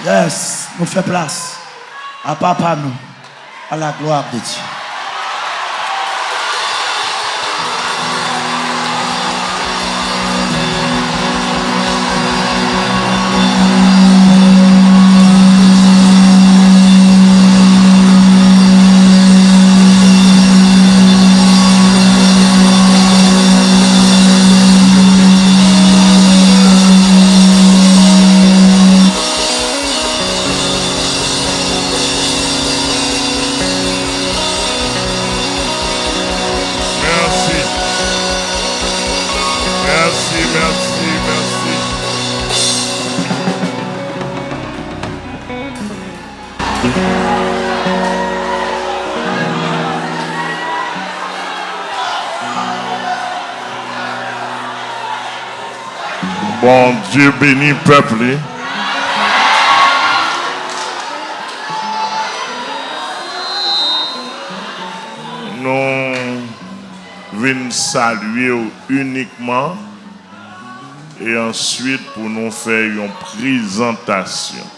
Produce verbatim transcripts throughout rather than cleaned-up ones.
Yes, nou fè plas a Papa nou, à la gloire de Dieu. Mèsi. Mèsi, mèsi, mèsi. Bondye beni pèp li. Nou vin salye w inikman e answit pou nou fè yon prezantasyon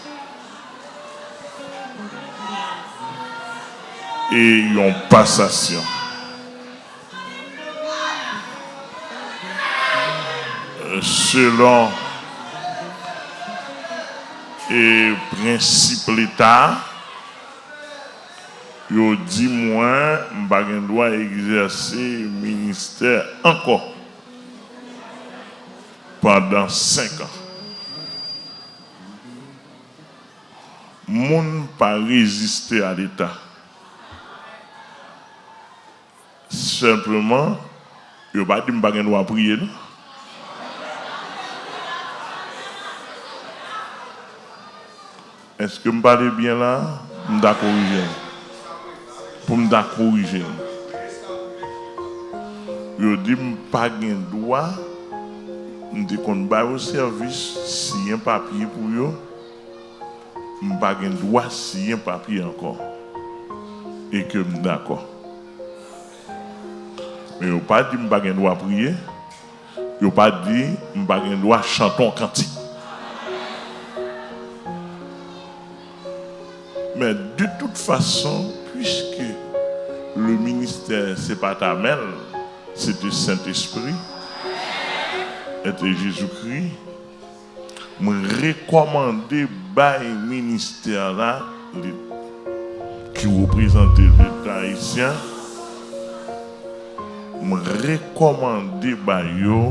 e yon pasasyon. Selon, e, prensip Leta, yo di mwen m pa gen dwa egzèse ministè ankò pandan senk an. Moun pa reziste a Leta. Senpleman, yo pa di m pa gen dwa priye, non. Èske m pale byen la a? M ta korije m. Pou m ta korije m. Yo di m pa gen dwa, m te konn ba yo sèvis, siyen papye pou yo, m pa gen dwa siyen papye ankò. E ke m dakò. Men yo pa di m pa gen dwa priye. Yo pa di m pa gen dwa chante yon kantik. Men de tout fason, puiske le ministè se pa Tamèl, se te Sentespri, e te Jezikri, mwen rekòmande bay ministè la, li, ki reprezante Leta ayisyen, mwen rekòmande ba yo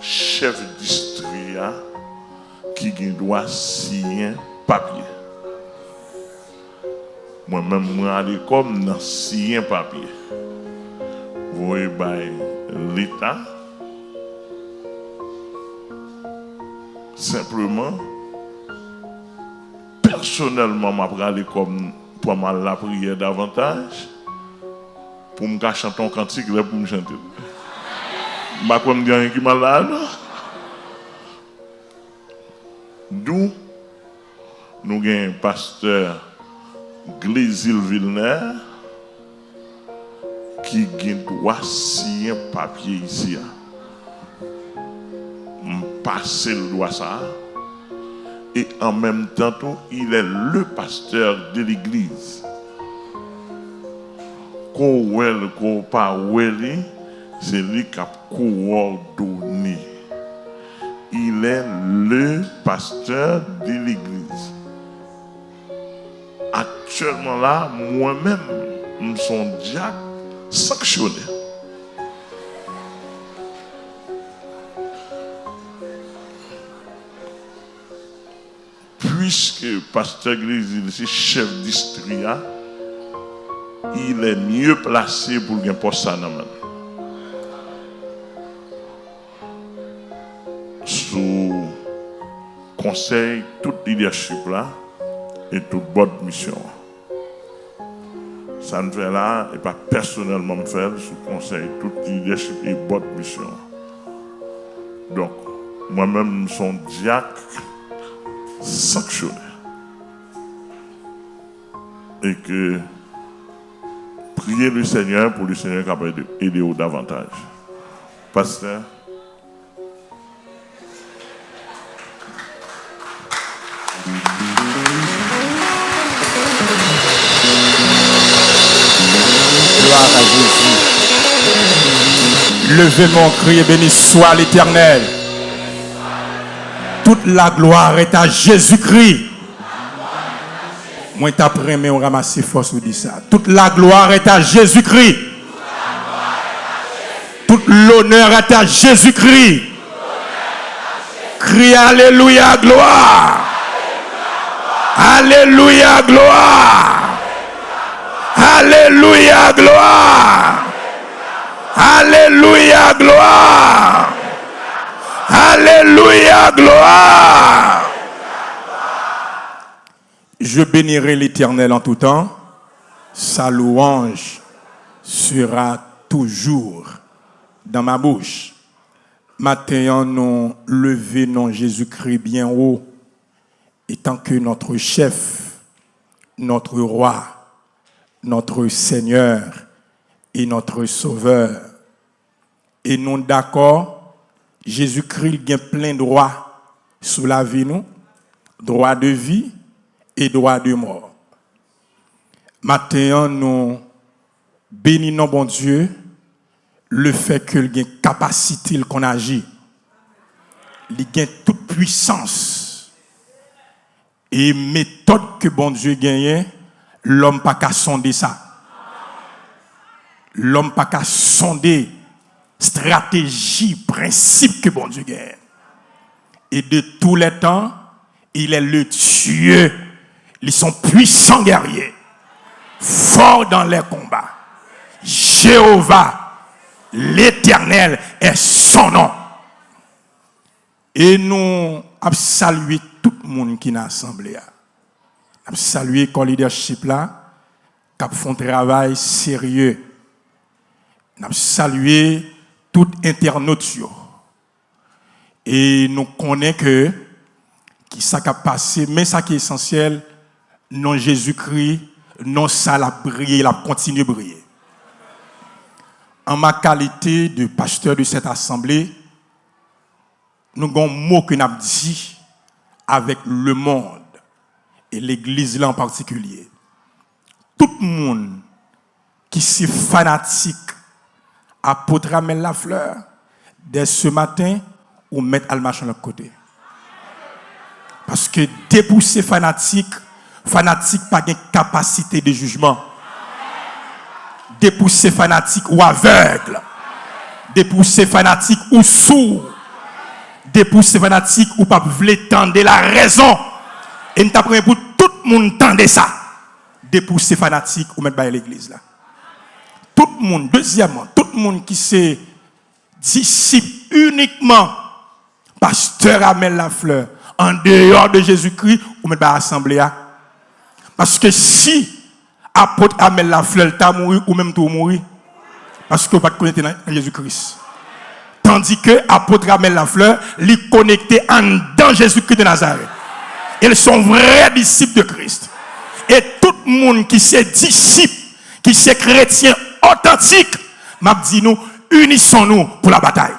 chèf distri a ki gen dwa siyen papye. Mwen menm, mwen ale kò m nan siyen papye. Voye bay Leta. Senpleman, pèsonèlman, m ap rale kò m pou m al lapriyè davantaj, pou m ka chante yon kantik lè pou m chante l. M pa kwè m di anyen ki mal la a, non. Dou, nou gen pastè Glezil Vilnè ki gen dwa siyen papye isi a. M pase l dwa sa a. E an menm tan tou, il est le pasteur de l'église. Ko w wè l, ko w pa wè li, se li k ap kowòdone. Il est le pasteur de l'église. Aktyèlman la, mwen menm, m se yon dyak sanksyone. Puiske pastè Glezil se chèf distri a, il est mieux placé pou l gen pòs sa nan men l. Sou konsèy tout lidèchip la e tout bòd misyon an. Sa n fè la a, e pa pèsonèlman m fè l, sou konsèy tout lidèchip e bòd misyon an. Donk, mwen menm, m se yon dyak sanksyone. E ke priye Lesenyè pou Lesenyè kapab ede, ede w davantaj. Pastè. Leve men w, kriye, béni soit l'Éternel. Toute la gloire est à Jésus-Christ. Mwen t ap renmen w ranmase fòs ou di sa. Toute la gloire est à Jésus-Christ. Tout lonè est à Jésus-Christ. Kriye alelouya, glwa. Alelouya, glwa. Alelouya, glwa. Alelouya, glwa. Alelouya, glwa. Je bénirai l'Éternel en tout temps, sa louange sera toujours dans ma bouche. Maten an, nou leve non Jezikri byen wo, etan ke notre chef, notre roi, notre Seigneur et notre Sauveur. E nou dakò, Jezikri l gen plen dwa sou lavi nou, dwa de vi e dwa de mò. Maten an, nou beni non Bondye, lefètke l gen kapasite l konn aji. Li gen tout pwisans. E metòd ke Bondye genyen, lòm pa ka sonde sa. Lòm pa ka sonde estrateji, prensip ke Bondye genyen. Et de tous les temps, il est le Dieu. Ils sont puissants guerriers, forts dans les combats. Jéhovah, l'Éternel est son nom. E nou ap salye tout moun ki nan asanble a. N ap salye kò lidèchip la, k ap fè yon travay serye. N ap salye tout entènot yo. E nou konnen ke ki sa k ap pase, men sa ki esansyèl, non Jezikri, non sa l ap briye, l ap kontinye briye. An ma kalite de pastè de sèt asanble, nou gen yon mo ke n ap di avèk lemonn e legliz la an patikilye. Tout moun ki se fanatik Apot Amel Lafleur, dè se maten, ou mèt al mache yon lòt kote. Paske depi w se fanatik, fanatik pa gen kapasite de jijman. Depi w se fanatik, ou avèg. Depi w se fanatik, ou sou. Depi w se fanatik, ou p ap vle tande larèzon. E m t ap renmen pou tout moun tande sa. Depi w se fanatik, ou mèt bay legliz la. Tout moun, dezyèmman, tout moun ki se disip inikman pastè Amel Lafleur, andeyò de Jezikri, ou mèt bay asanble a. Paske si apot Amel Lafleur l ta mouri, ou menm tou ou mouri. Paske ou pa t konekte nan Jezikri. Tandis que apot Amel Lafleur, li konekte anndan Jezikri de Nazarèt. E l se yon vrè disip de Kris. E tout moun ki se disip, ki se kretyen otantik, m ap di nou, inissons-nous pour la bataille.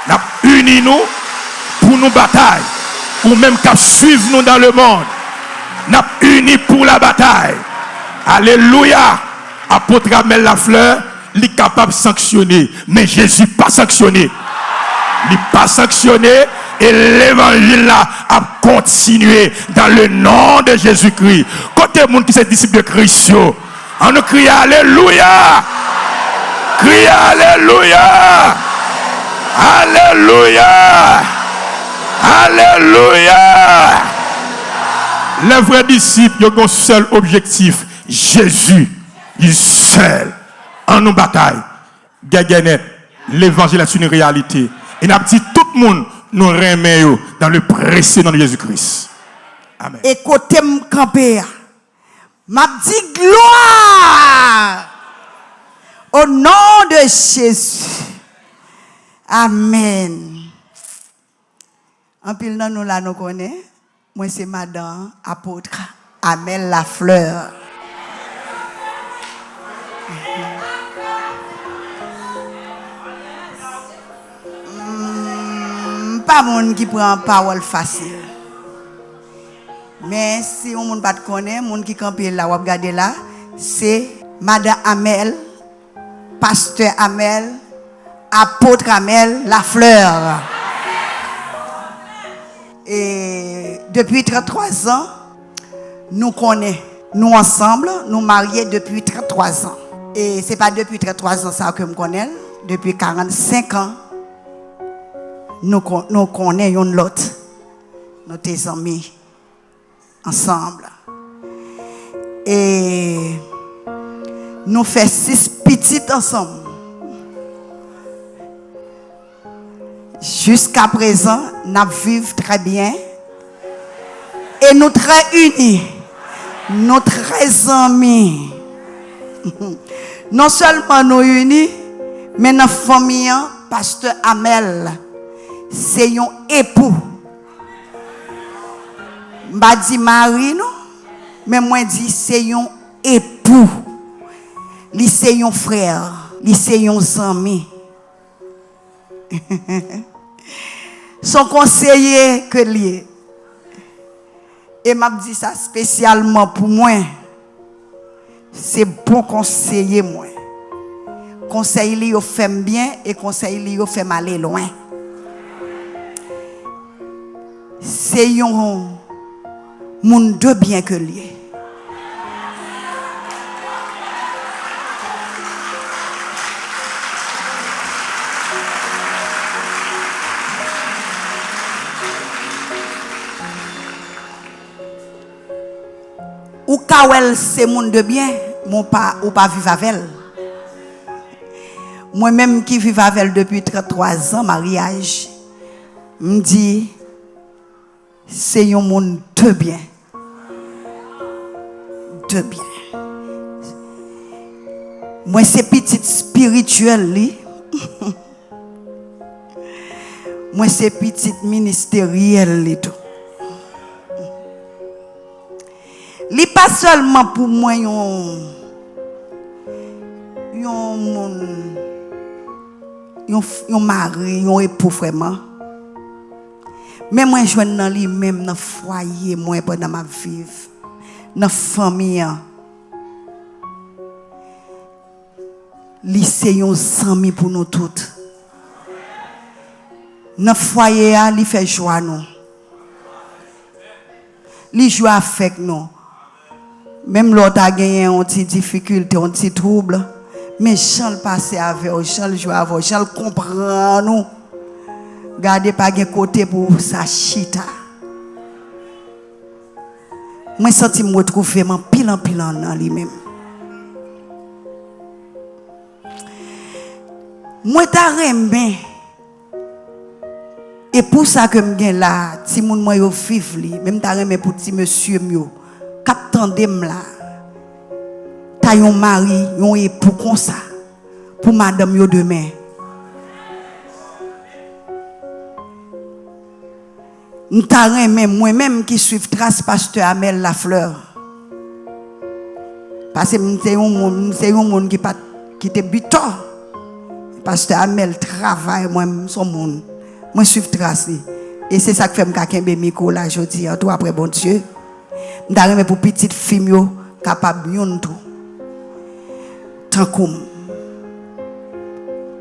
N ap ini nou pou nou batay. Ou menm k ap swiv nou dans le monde, n ap ini pou la batay. Alelouya! Apot Amel Lafleur, li kapab sanksyone, men Jezi pa sanksyone. Li pa sanksyone, e levanjil la ap kontinye dans le nom de Jésus-Christ. Kote moun ki se disip de Kris yo? Ann nou kriye alelouya! Kriye alelouya! Alelouya! Alelouya! Les vrais disciples, yo gen yon sèl objektif, Jezi, li sèl. Ann nou batay. Gègènèt, levanjil est une réalité. E n ap di tout moun nou renmen yo dans le précieux nom de Jésus-Christ. Amèn. E kote m kanpe a, m ap di glwa au nom de Jésus. Amèn. Anpil nan nou la nou konnen, mwen se madan apot Amel Lafleur. M pa moun ki pran pawòl fasil. Men si yon moun pa t konnen, moun ki kanpe la, w ap gade la, se madan Amel Pastè Amel, Apot Amel Lafleur. E depi trannntwa zan, nou konnen, nou ansanm, nou marye depi trannntwa zan. E se pa depi trannntwa zan sa ke m konnen l, depi karannsenk an, nou kon-, nou konnen youn lòt. Nou te zanmi ansanm. E nou fè sis pitit ansanm. Jiska prezan, n ap viv trè byen. E nou trè ini. Nou trè zanmi. Non sèlman nou ini, men nan fanmi an, Pastè Amel se yon epou. M pa di mari non, men mwen di se yon epou. Li se yon frè, li se yon zanmi. Se yon konseye ke l ye. E m ap di sa espesyalman pou mwen. Se bon konseye mwen. Konsèy li yo fè m byen e konsèy li yo fè m ale lwen. Se yon moun de byen ke l ye. Ou ka wè l se moun de byen, men w pa, ou pa viv avè l. Mwen menm ki viv avè l depi trannntwa zan maryaj, m di, se yon moun de byen. De byen. Mwen se pitit espirityèl li. Mwen se pitit ministeryèl li tou. Li pa sèlman pou mwen yon, yon moun, yon, f- yon mari, yon epou vrèman. Men mwen jwenn nan li menm nan fwaye mwen pandan m ap viv, nan fanmi an. Li se yon zanmi pou nou tout. Nan fwaye a, li fè jwa nou. Li jwe avèk nou. Menm lè w ta genyen yon ti difikilte, yon ti twoub, men jan l pase avè w, jan l jwe avè w, jan l konprann ou. Gade, pa gen kote pou sa chita. Mwen santi m retwouve m anpil, anpil an nan li menm. Mwen ta renmen, e pou sa ke m gen la, timoun mwen yo viv li, men m ta renmen pou ti mesye m yo, k ap tande m la, ta yon mari, yon epou konsa, pou madanm yo demen. M ta renmen, mwen menm ki swiv tras pastè Amel Lafleur. Paske m se yon moun, m se yon moun ki pa t, ki te bitò. Pastè Amel travay, mwen, m se yon moun. Mwen swiv tras li. E se sa k fè m ka kenbe mikwo la jodi an tou apre Bondye. M ta renmen pou pitit fi m yo kapab youn tou. Tankou m.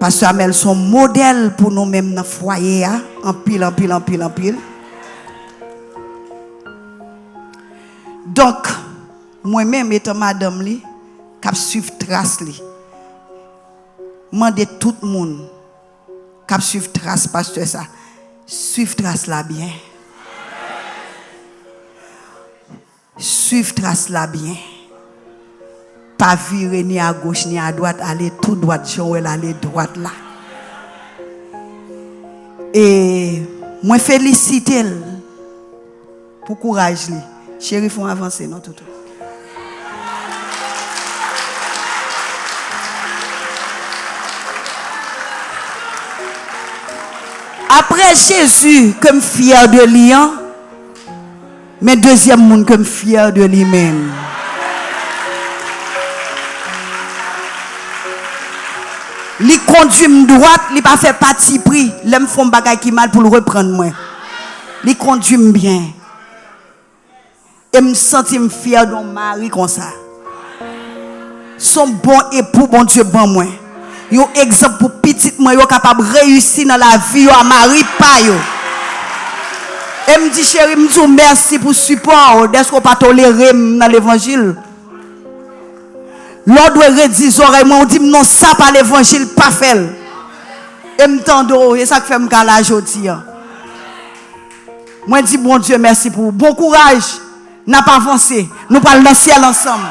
Pastè Amel se yon modèl pou nou menm nan fwaye a. Anpil, anpil, anpil, anpil. Donk, mwen menm etan madanm li, k ap swiv tras li, mande tout moun k ap swiv tras pastè sa, swiv tras la byen. Swiv tras la byen. Pa vire ni agoch ni adwat, ale tou dwat jan w wè l ale dwat la. E mwen felisite l pou kouraj li. Cheri, fè w avanse non, toutou. Apre Jezi ke m fyè de li an, men dezyèm moun ke m fyè de li menm. Li kondui m dwat, li pa fè patipri. Lè m fè yon bagay ki mal pou l reprann mwen. Li kondui m byen. E m santi m fyè de yon mari konsa. Se yon bon epou Bondye ban mwen. Yon egzanp pou pitit mwen yo kapab reyisi nan lavi yo a mari pa yo. E m di, cheri, m di w mèsi pou sipò w, dèske w pa tolere m nan levanjil. Lè w dwe redi zòrèy mwen, w di m non, sa pa levanjil, pa fè l. E m tande w, e sa k fè m ka la jodi a. Mwen di Bondye mèsi pou ou. Bon kouraj, n ap avanse. Nou pral nan syèl ansanm.